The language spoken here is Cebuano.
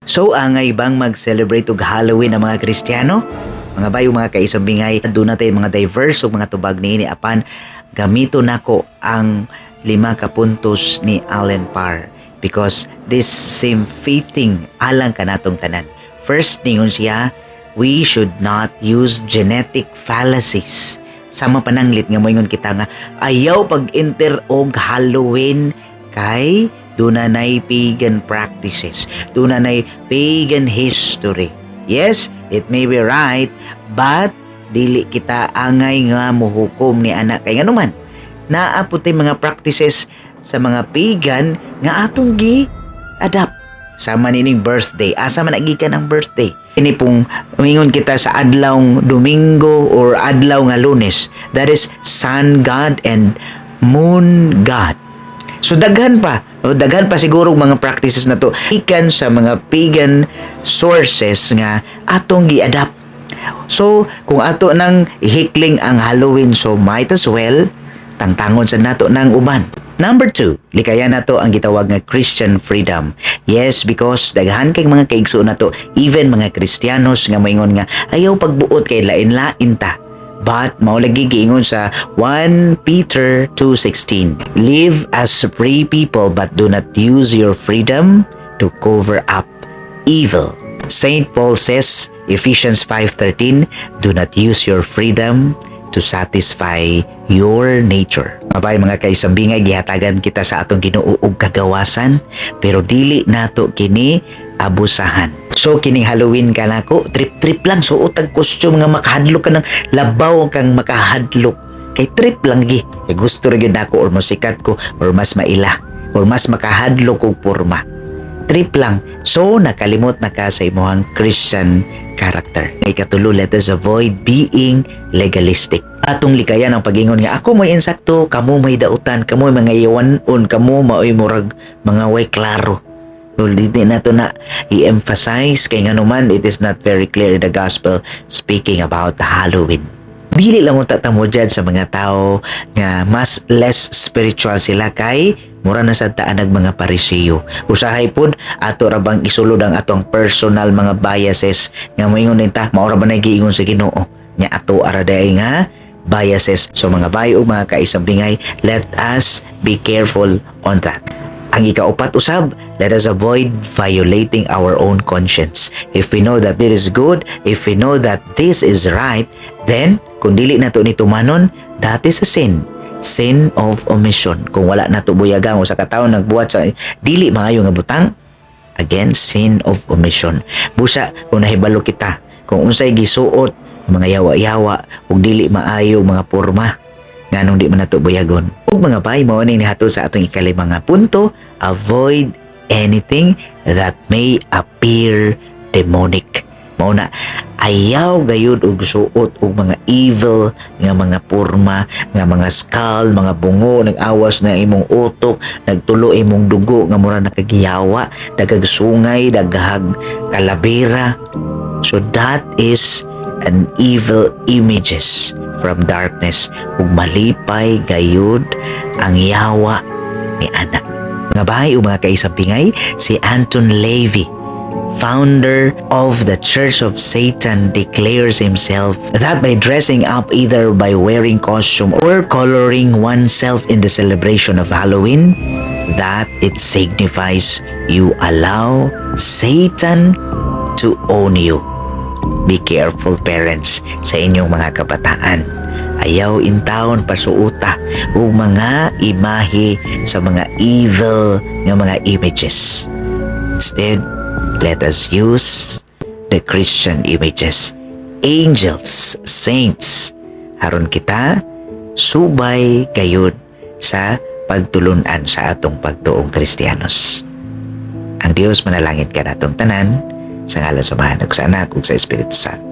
So, angay bang mag-celebrate og Halloween ang mga Kristiyano? Mga bayo, mga kaisambingay, duna tay mga diverse ug mga tubag niini, apan gamito nako ang lima ka puntos ni Allen Parr because this seem fitting alang kanatong tanan. First, ningon siya, we should not use genetic fallacies. Sama pananglit nga moingon kita nga ayaw pag-enter og Halloween kay duna nay pagan practices, duna nay pagan history. Yes, it may be right, but dili kita angay nga muhukom ni ana kay nganuman naa pud tay mga practices sa mga pagan nga atong gi adapt. Sama nining birthday, asa man nagikan ang birthday? Ini pong mingon kita sa adlaw Domingo or adlaw nga Lunes, that is sun god and moon god. So daghan pa, o daghan pa siguro mga practices na to ikan sa mga pagan sources nga atong gi-adapt. So kung ato nang ihikling ang Halloween, so might as well tangtangon sa nato ng uban. Number 2, likayan nato ang gitawag nga Christian freedom. Yes, because daghan kay mga kaigsuon nato, even mga Kristiyanos nga moingon nga ayaw pagbuot kay lain-lain ta. But mao lagi giingon sa 1 Peter 2:16, "Live as free people, but do not use your freedom to cover up evil." Saint Paul says, Ephesians 5:13, "Do not use your freedom to satisfy your nature." Mabay, mga kaisambingay, gihatagan kita sa atong Ginoo og kagawasan, pero dili nato kini abusahan. So kining Halloween kanako, trip-trip lang, suot ang costume nga makahadlok ka ng labaw kang makahadlok. Kay trip lang gi. Kay gusto ra gyud nako or mosikat ko or mas maila or mas makahadlok og porma. Trip lang. So, nakalimot na ka sa imuhang Christian character. Ikatulo, let us avoid being legalistic. Atong likayan ang pagingon nga ako mo'y insakto, kamo may dautan, kamo mga yawanon, kamo maoy murag mga way klaro. So, di nato na i-emphasize kay nganuman it is not very clear in the gospel speaking about the Halloween. Dili lang unta ta mo judge sa mga tao nga mas less spiritual sila kay mura na sad ta anag mga Pariseo. Usahay pud ato ra bang isulod ang atong personal mga biases nga moingon din ta, mao ra ba na giingon sa Ginoo nya ato ara day nga biases. So mga bayo, mga kaisambingay, let us be careful on that. Ang ikaupat usab, let us avoid violating our own conscience. If we know that this is good, if we know that this is right, then kung dili nato ni tumanon, that is a sin. Sin of omission. Kung wala nato buyagang usa ka tawo nagbuhat sa dili maayo nga butang, again, sin of omission. Busa kung nahibalo kita kung unsay gisuot mga yawa-yawa ug dili maayo mga porma, nganong di man nato buyagon? Ug mga bay, mao ni nihatod sa atong ikalima nga punto, avoid anything that may appear demonic. Mao na ayaw gayud og suot og mga evil nga mga porma, nga mga skull, mga bungo, nag-awas na imong utok, nagtulo imong dugo nga mura nakagiyawa, daghag sungay, daghag kalabera. So that is an evil images from darkness ug malipay gayud ang yawa ni ana. Mga bahay o mga kaisambingay, si Anton LaVey, founder of the Church of Satan, declares himself that by dressing up, either by wearing costume or coloring oneself in the celebration of Halloween, that it signifies you allow Satan to own you. Be careful, parents, sa inyong mga kabataan. Ayaw intawon pasuuta og mga imahe sa mga evil nga mga images. Instead, let us use the Christian images, angels, saints, aron kita subay gayud sa pagtulunan sa atong pagtuong Kristiyanos. Ang Dios manalangin kanatong tanan sa ngalan sa Amahan ug sa Anak ug sa Espiritu Santo.